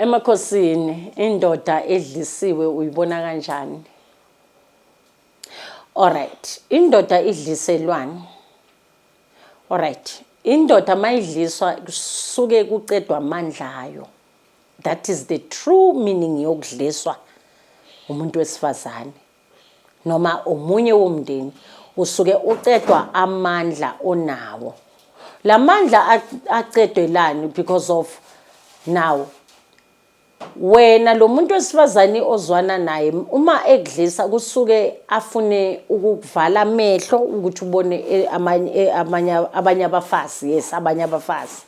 Emakhosini, indoda edlisiwe uyibona kanjani? Alright, indoda idliselwani? Alright, indoda mayidliswa kusuke kucedwa amandla ayo. That is the true meaning yokudliswa umuntu wesifazane noma omunye womndeni, usuke ucedwa amandla onawo. Lamandla acedwelani? Because of now wena lo muntu wesifazane ozwana naye, uma ekudlisa kusuke afune ukukuvala amehlo ukuthi ubone amanye abafazi. Yes, abanye abafazi.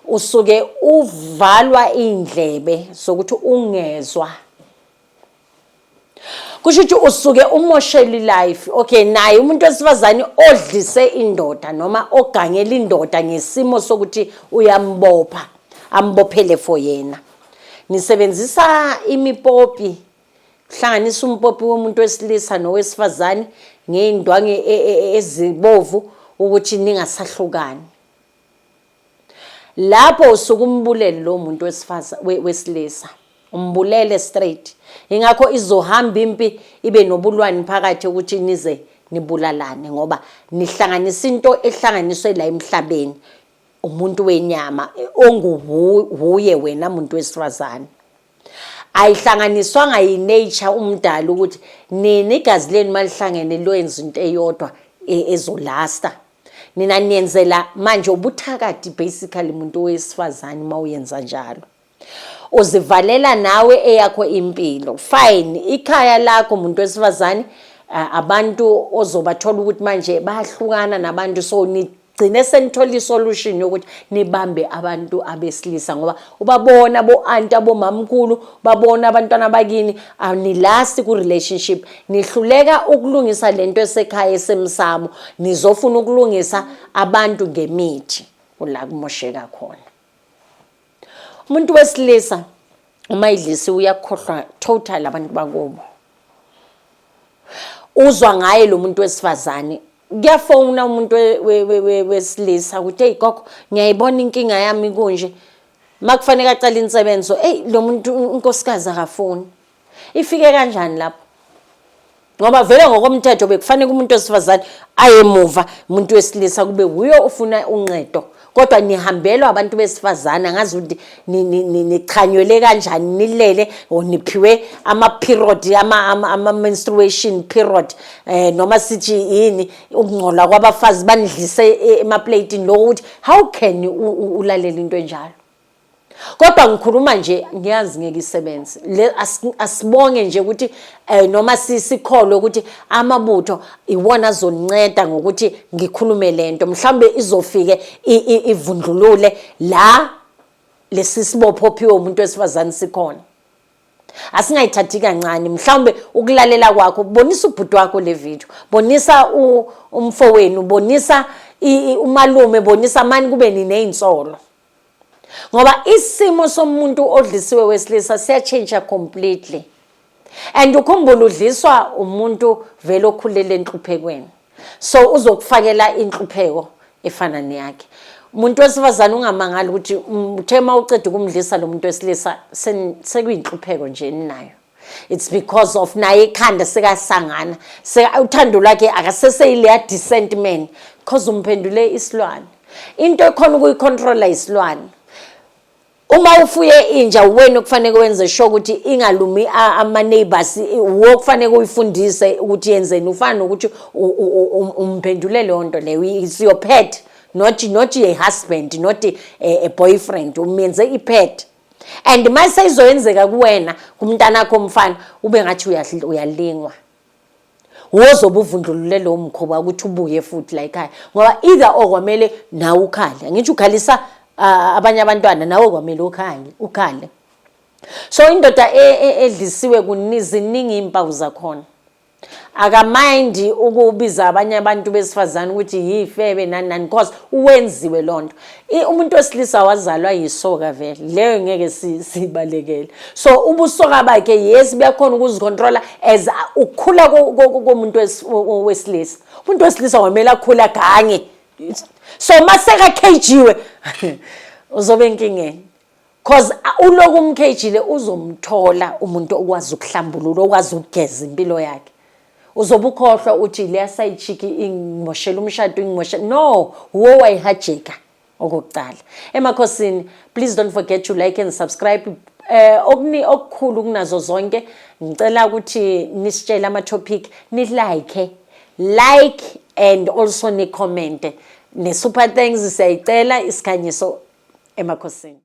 Usuke uvalwa indlebe sokuthi ungezwa. Kusho ukuthi usuke umoshela ilife. Okay, naye umuntu wesifazane odlise indoda noma ogangela indoda ngesimo sokuthi uyambopha, ambophele for yena, nisebenzisa imipopi, hlanganisa umpopi womuntu wesilisa nowesifazane ngey'ndwange ezibovu ukuthi ningasahlukani. Lapho usuke umbulele lo muntu wesilisa, umbulele straight. Ingakho izohamba impi ibe nobulwane phakathi ukuthi nize nibulalane, ngoba nihlanganisa into ehlanganiswe la emhlabeni, umuntu wenyama onguwuye wena muntu wesifazane. Ayihlanganiswanga yi-nature umdali ukuthi nina igazi lenu malihlangene lwenza into eyodwa ezolasta. Nina niyenzela manje ubuthakathi basically. Umuntu wesifazane uma uyenza njalo, uzivalela nawe eyakho impilo. Fine, ikhaya lakho, umuntu wesifazane, abantu ozobathola ukuthi manje bayahlukana nabantu, so nigcine senithola isolution yokuthi nibambe abantu abesilisa, ngoba ubabona bo-anti, abomamkhulu, babona abantwana bakini, anilasti ku-relationship. Nihluleka ukulungisa lento esekhaya esemsamo, nizofuna ukulungisa abantu ngemithi. Kula kumosheka khona. Umuntu wesilisa uma idlisiwe uyakhohlwa total abantu bakubo, uzwa ngaye lo muntu wesifazane. Kuyafona umuntu wesilisa ukuthi, "Hey gogo, ngiyayibona inkinga yami kunje." Makufanele acale insebenzo, hey, lo muntu unkosikazi akafuni. Ifike kanjani lapho? Ngoba vele ngokomthetho bekufanele umuntu wesifazane aye emuva, umuntu wesilisa kube wuyo ofuna uncedo, kodwa nihambelwa abantu besifazane. Angazi ukuthi nichanywele kanjani, nilele or niphiwe ama-period, ama-menstruation period, noma sithi yini, ukungcola kwabafazi, banidlise emaplatini lokho, ukuthi how can ulalela into enjalo? Kodwa ngikhuluma nje, ngiyazi ngeke isebenze le. Asibonge nje ukuthi noma sikholwe ukuthi amabutho iwona azonceda ngokuthi ngikhulume lento, mhlawumbe izofike ivundlulule la lesi sibopho ophiwe umuntu wesifazane sikhona. Asingayithathi kancane. Mhlawumbe ukulalela kwakho, bonisa ubhuti wakho le video, bonisa umfowenu, bonisa umalume, bonisa mani, kube niney'nsolo, ngoba isimo somuntu odlisiwe wesilisa siyatshintsha completely. And ukhumbule, udliswa umuntu vele okhulele enhluphekweni, so uzokufakela inhlupheko efana neyakhe. Umuntu wesifazane, ungamangali ukuthi uthe uma uceda ukumdlisa lo muntu wesilisa, sekuyinhlupheko nje eninayo. It's because of naye ikhanda sekasangana, uthando lwakhe akaseseyileya decent man, because umphendule isilwane. Into ekhona ukuyicontrola isilwane. Uma ufuye inja, wena okufanele wenze sure ukuthi ingalumi ama-neighbors, wo kufanele uyifundise ukuthi yenzeni. Ufana nokuthi umphendule leyo nto leyo. It's your pet, not a husband, not a boyfriend. Umenze i-pet, and mase izoyenzeka kuwena kumntanakho omfana, ube ngathi uyalingwa, wozobe uvundlulule lowo mkhuba ukuthi ubuye futhi la ekhaya, ngoba either or kwamele nawe ukhale. Angithi ukhalisa abanye abantwana, nawe kwamele ukhale, ukhale. So indoda edlisiwe ziningi iy'mpawu zakhona. Akamindi ukubiza abanye abantu besifazane ukuthi yifebe, nani nani, because uwenziwe loo nto. Umuntu wesilisa wazalwa yisoka vele, leyo ngeke sibalekele. So ubusoka bakhe, yes, buyakhona ukuzicontrola as ukukhula komuntu wesilisa. Umuntu wesilisa kwamele akhule agange, so maseka-cagiwe uzobe enkingeni. Cause uloku umkhejile, uzomthola umuntu okwazi ukuhlambulula, okwazi ukugeza impilo yakhe. Uzobe ukhohlwa uthi leya side chick ingimoshela umshado, ingimoshela. No, wuwe wayihajeka okokuqala. Emakhosini, please don't forget to like and subscribe. Okuni okukhulu kunazo zonke, ngicela ukuthi nisitshele ama topic, ni like and also ni comment ne super thanks. Siyayicela isikhanyiso emakhosini.